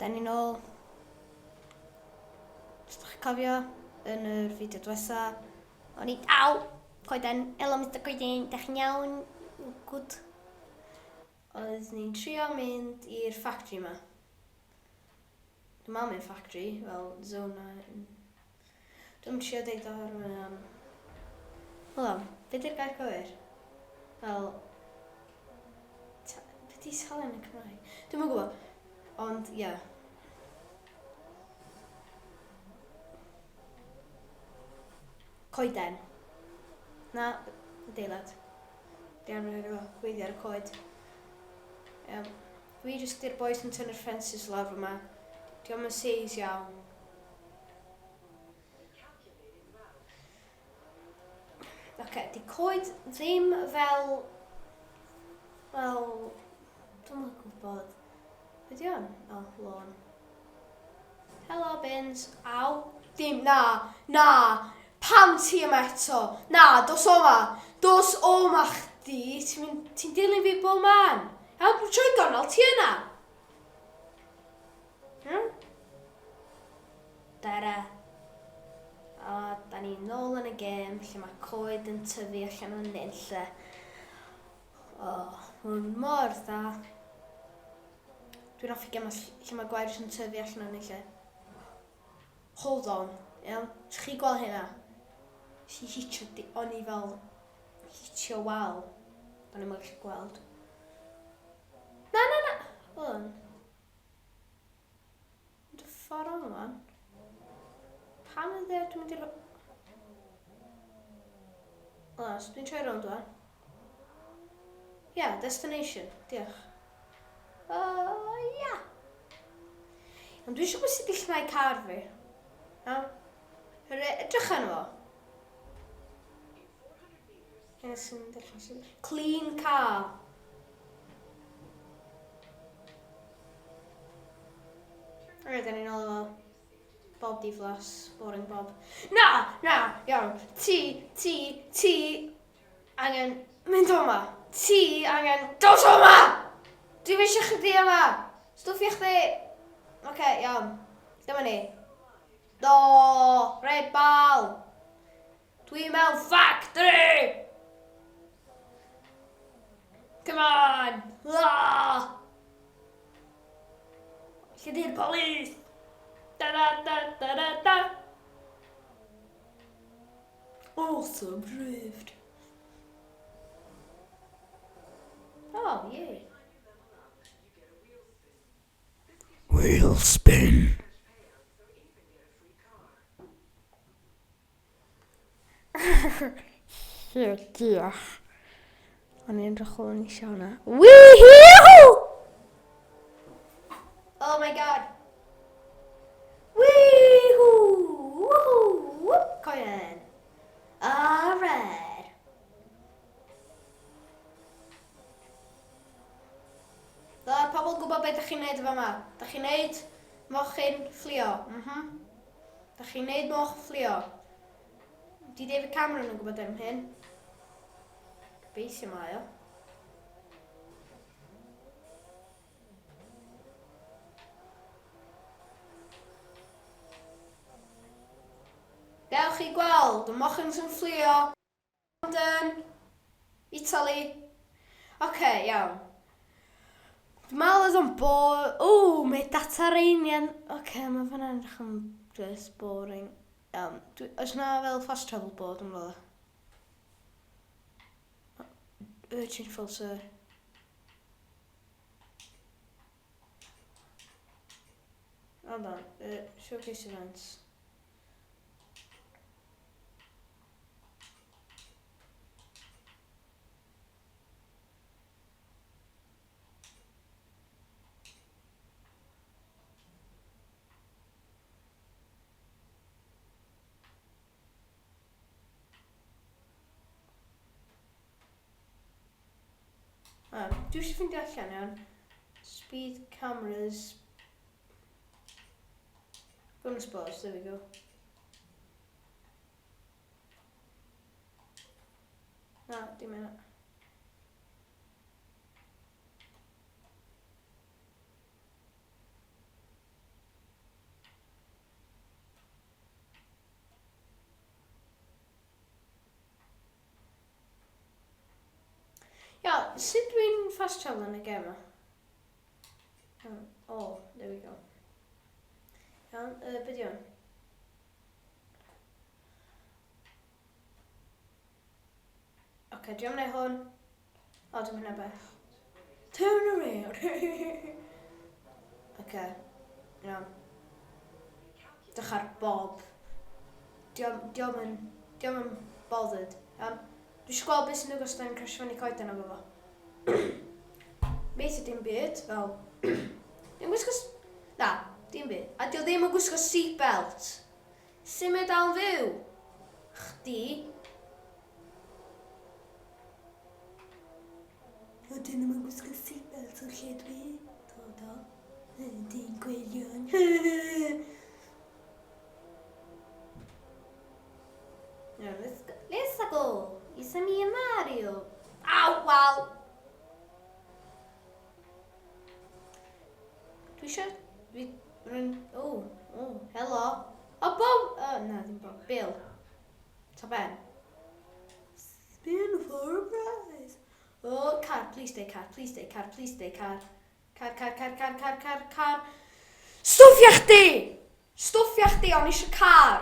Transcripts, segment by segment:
Da ni'n ôl. Os ydych chi'n cofio, yn yr fideo diwetha, o'n i... Aw! Coeden! Helo Mr Coeden, da chi'n iawn? Good. Oedd ni'n trio mynd i'r factory yma. Dwi'n meddwl mae'n factory, fel zone a... Dwi'n trio deud o ar yma am... Hold on, be di'r gair cywir? Fel... Be di salen yn Cymraeg? Dwi'n yn gwybod, ond ie. Yeah. Coeden. Na, adeilad. Di arfer efo gweithio ar y coed. Iawn. Dwi jyst di'r boi sy'n tynnu'r ffensys lawr fyma. Dio'm yn seis iawn. Oce, okay, di coed ddim fel... Fel... Dwi'm yn gwybod. Be di hwn? O, oh, lôn. Helo, bins. Aw. Dim, na, na. Pam ti yma eto? Na, dos o ma. Dos o ma chdi. Ti'n ti dilyn fi bob man. Iawn, troi gornel, ti yna. Iawn? Dara. A da ni nôl yn y gêm lle mae coed yn tyfu allan o'n nunlle. O, oh, mae'n mor dda. Dwi'n hoffi gemau lle mae gwair yn tyfu allan o'n nunlle. Hold on, iawn? Ydych chi gweld hynna? Nes i hitio, o'n i fel hitio wal. O'n i'n gallu gweld. Na, na, na! Hold on. Mynd y ffordd o'n wan. Pam yn dde dwi'n mynd i'r... O, so dwi'n troi rownd wan. Yeah, destination. Diolch. O, uh, ia. Yeah. Ond dwi eisiau gwybod sut i llnau car fi. Iawn? Edrych arno fo. Hynna sy'n dechrau sy'n... Clean car. Alright, da ni'n ôl efo Bob diflas, boring Bob. Na! Na! Iawn. Ti, ti, ti angen mynd o yma. Ti angen dos o yma! Dwi'm eisiau chdi yma! Stwffio chdi! Oce, okay, iawn. Dyma ni. Do! Rebal! Dwi mewn factory! Come on! Ah! Lle di'r polis? Da da da da da da! Awesome drift! Oh, yay. Wheel spin. Ie, diolch. O'n i'n edrych o'n eisiau hwnna. Wee-hoo! Oh my god. Wee-hoo! Woohoo! Whoop, coen. Alright. Dyla'r pobl gwybod beth ydych chi'n neud efo yma. Ydych chi'n neud mochyn fflio. Mhm. Dach chi'n neud moch fflio. Di David Cameron yn gwybod am hyn? Gobeithio mae o. Dewch i gweld y mochyn sy'n fflio. London, Italy. Oce, okay, iawn. Dwi'n meddwl oedd o'n bo... Ww, mae data Reinian... Oce, okay, mae fanna'n edrych yn just boring. Iawn. Dwi... Oes na fel fast travel board yn fel Urgent filter. Hold on. Showcase events. Ah, dwi eisiau ffeindio allan iawn. Speed cameras. Bonus boards, there we go. Na, dim yna. sut dwi'n fast travel yn y gem yma? Oh, there we go. Iawn, be di hwn? Oce, okay, dwi'n mynd hwn. O, dwi'n hynna beth. Turn around. Oce, okay. Iawn. Dych ar Bob. Diolch yn, diolch yn bothered. Iawn. Dwi eisiau gweld beth sy'n digwydd os da ni'n crasio fyny coeden efo fo. Meithio dim byd, fel... Dim gwisgo... Na, dim byd. A dio ddim yn gwisgo seatbelt. Sut mae dal yn fyw? Chdi. O, dyn ddim yn gwisgo seatbelt o'r lle dwi. Do, do. Dyn gwirion. Now, let's go. Let's go. It's me and Mario. Aw, wal. Dwi eisiau... Dwi... Rwy'n... O, o, helo. O, Bob... O, na, ddim Bob. Bill. Ta ben. Spin for a prize. O, car, please stay car, please stay car, please stay car. Car, car, car, car, car, car, car. Stwffia chdi! Stwffia chdi, o'n eisiau car.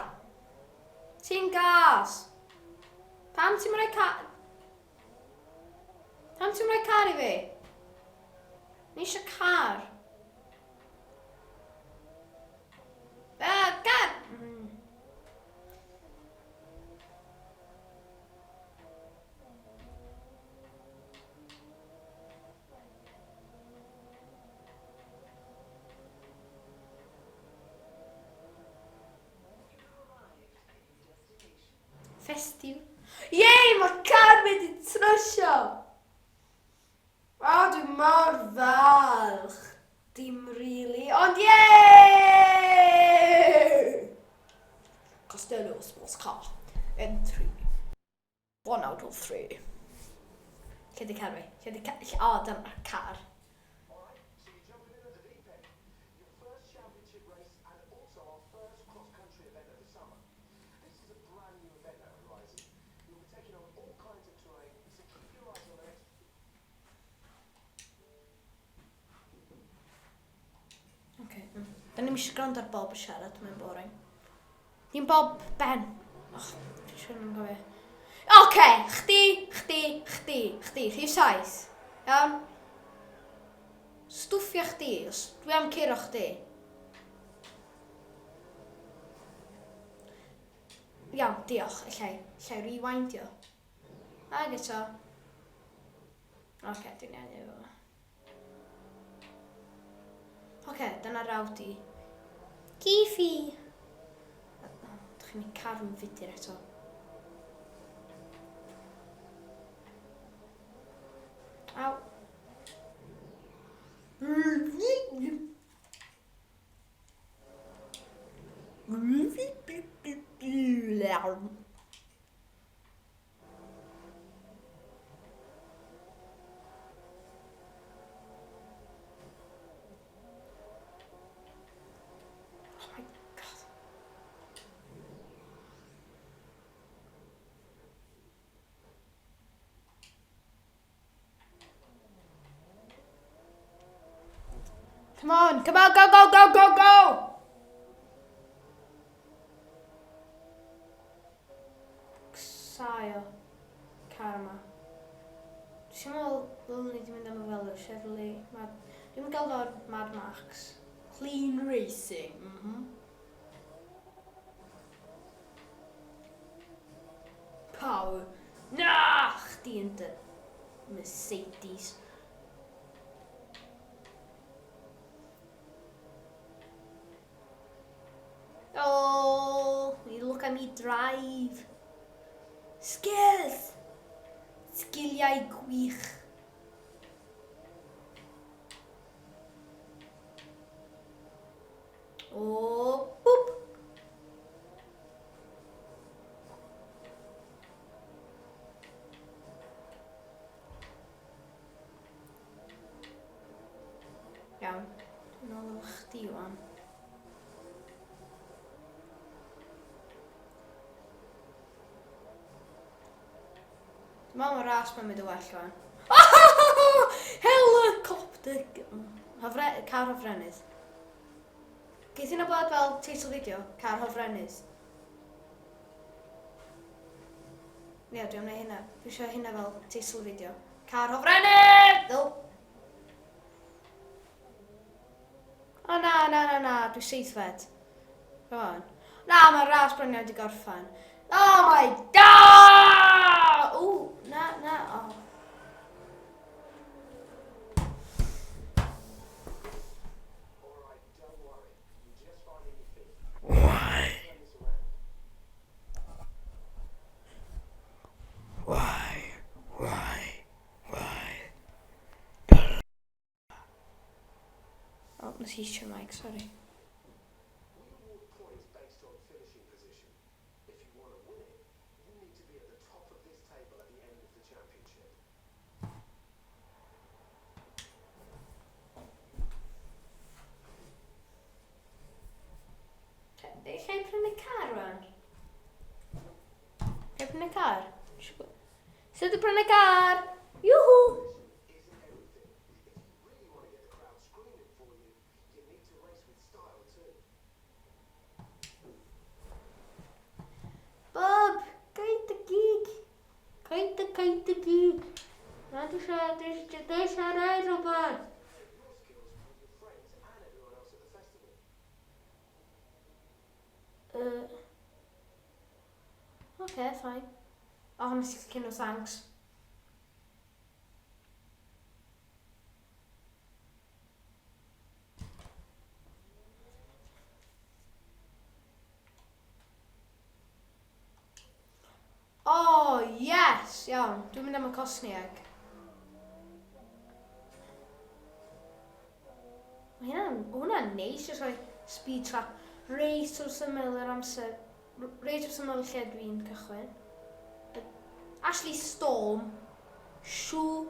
Ti'n gas. Pam ti'n rhoi car? Pam ti'n rhoi car i fi? Ni eisiau car. Ah, car! Festive. Yay, mae car wedi trysio! O, dwi mor falch. Dim really, ond yay! Costello Sports Car. Entry. 1 out of 3. Lle di car fi? Lle di car? O, dyma'r car. Okay. Da ni'n eisiau gwrando ar Bob yn siarad, mae'n boring. Dim Bob, Ben. Och, dwi'n siŵr yn gofio. Oce, okay, chdi, chdi, chdi, chdi, rhif 7. Iawn? Stwffia chdi, os dwi am curo chdi. Iawn, diolch, allai, allai rewindio. Ag eto. Oce, okay, dwi'n iawn efo. Oce, okay, dyna'r Audi. Gifi! Dych chi'n car yn fudur eto. Aw. Oh my god. Come on, come on, go, go, go, go, go! Saio car yma. Dwi'n meddwl ddylwn ni wedi mynd am y fel y Chevrolet Mad... Dwi'n gael o'r Mad Max. Clean Racing, Power. Na! Chdi yn dy Mercedes. Oh, you look at me drive. Skills! Sgiliau gwych. O, boop! Iawn, dwi'n ôl efo chdi wan. Dwi'n meddwl mae'r ras mae'n mynd yn well wan. Helicopter! Hofre, car hofrennydd. Geith hynna bod fel teitl fideo, car hofrennydd. Ie, dwi am wneud hynna. Dwi eisiau hynna fel teitl fideo. Car hofrennydd! No. O na, na, na, na, dwi seithfed. Come on. Na, mae'r ras bron iawn di gorffan. Oh my god! Ww, na, na, oh. Why? Why? Why? Why? Oh, nes i eisiau mic, sorry. Lle i prynu car rwan? Lle i prynu car? Sut i prynu car? Juhu! Bob, gaid y gig. Gaid y gaid y gig. Na, dwi eisiau, dwi eisiau, dwi eisiau rhoi rhywbeth. Uh, okay, fine. Oh, nes i clicio no thanks. Oh, yes! Iawn, dwi'n mynd am y cosnieg. Mae hynna'n, hwnna'n neis, jyst rhoi speed trap reit wrth ymyl yr amser, reit wrth ymyl y lle dwi'n cychwyn. Ashley Storm, shw,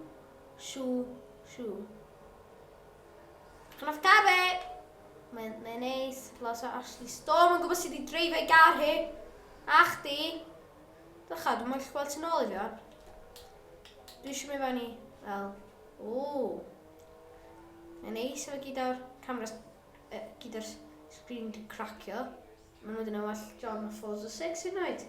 shw, shw. Chymorth Gabe! Mae'n mae neis, lot o Ashley Storm yn gwybod sydd wedi dreifio i gar hi. A chdi. Dycha, dwi'n mwyn gweld ti'n ôl i fi o'n. Dwi eisiau mynd fewn i, fel, o. Mae'n neis efo gyda'r cameras, gyda'r sgrin wedi cracio. Mae'n nhw wedi gwneud well job na Forza 6 hyd yn oed.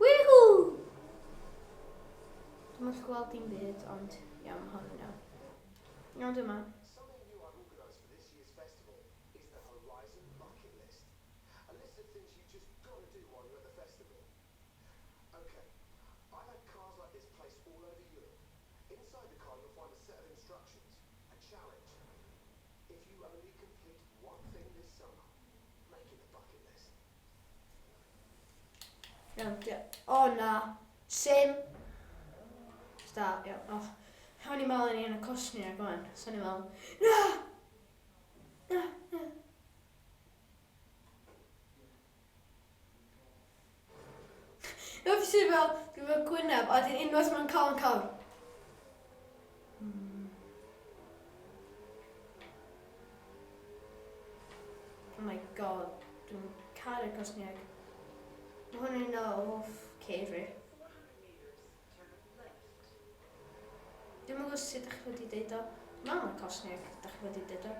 Woohoo! Dwi'n gallu gweld dim byd, ond iawn, mae hwn yn iawn. Iawn, dwi'n ma. Iawn, o na. Sim. Start, iawn. Oh. O'n i'n meddwl o'n i yn y cosni ar gwan. So o'n i'n meddwl, na! Na, na. Ie, fi sydd fel, dwi'n fel gwyneb, a dyn unwaith mae'n cael yn cael. Oh my god, dwi'n caru'r cosniaid. Mae hwn yn un o hoff ceir fi. Dwi'm yn gwybod sut ydych chi wedi deud o. Dwi'n meddwl mae cosniaid ydych chi wedi deud o.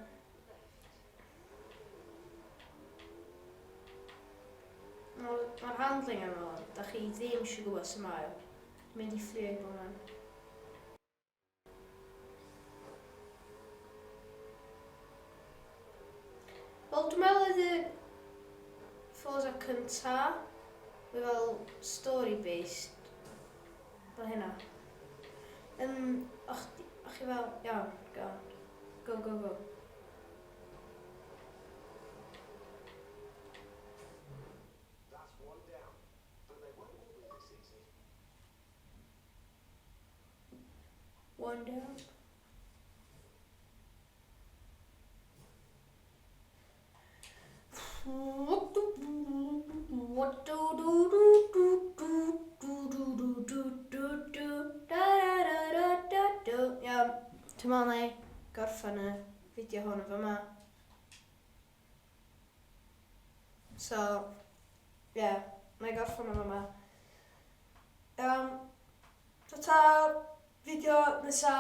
Mae'r handling yma, da chi ddim eisiau gwybod sut mae o. Mynd i fflio i bob man. Wel, dwi'n meddwl oedd y Forza cynta, mae fel story-based, fel hynna. Um, och, och chi fel, iawn, go, go, go, go. One down. What do do do do do do do do do do da da da da da do. Iawn, dwi'n meddwl na i gorffen y fideo hwn yn fyma. So, Ie, yeah, na i gorffen yn yma. Iawn. Ta-ta! Fideo nesa.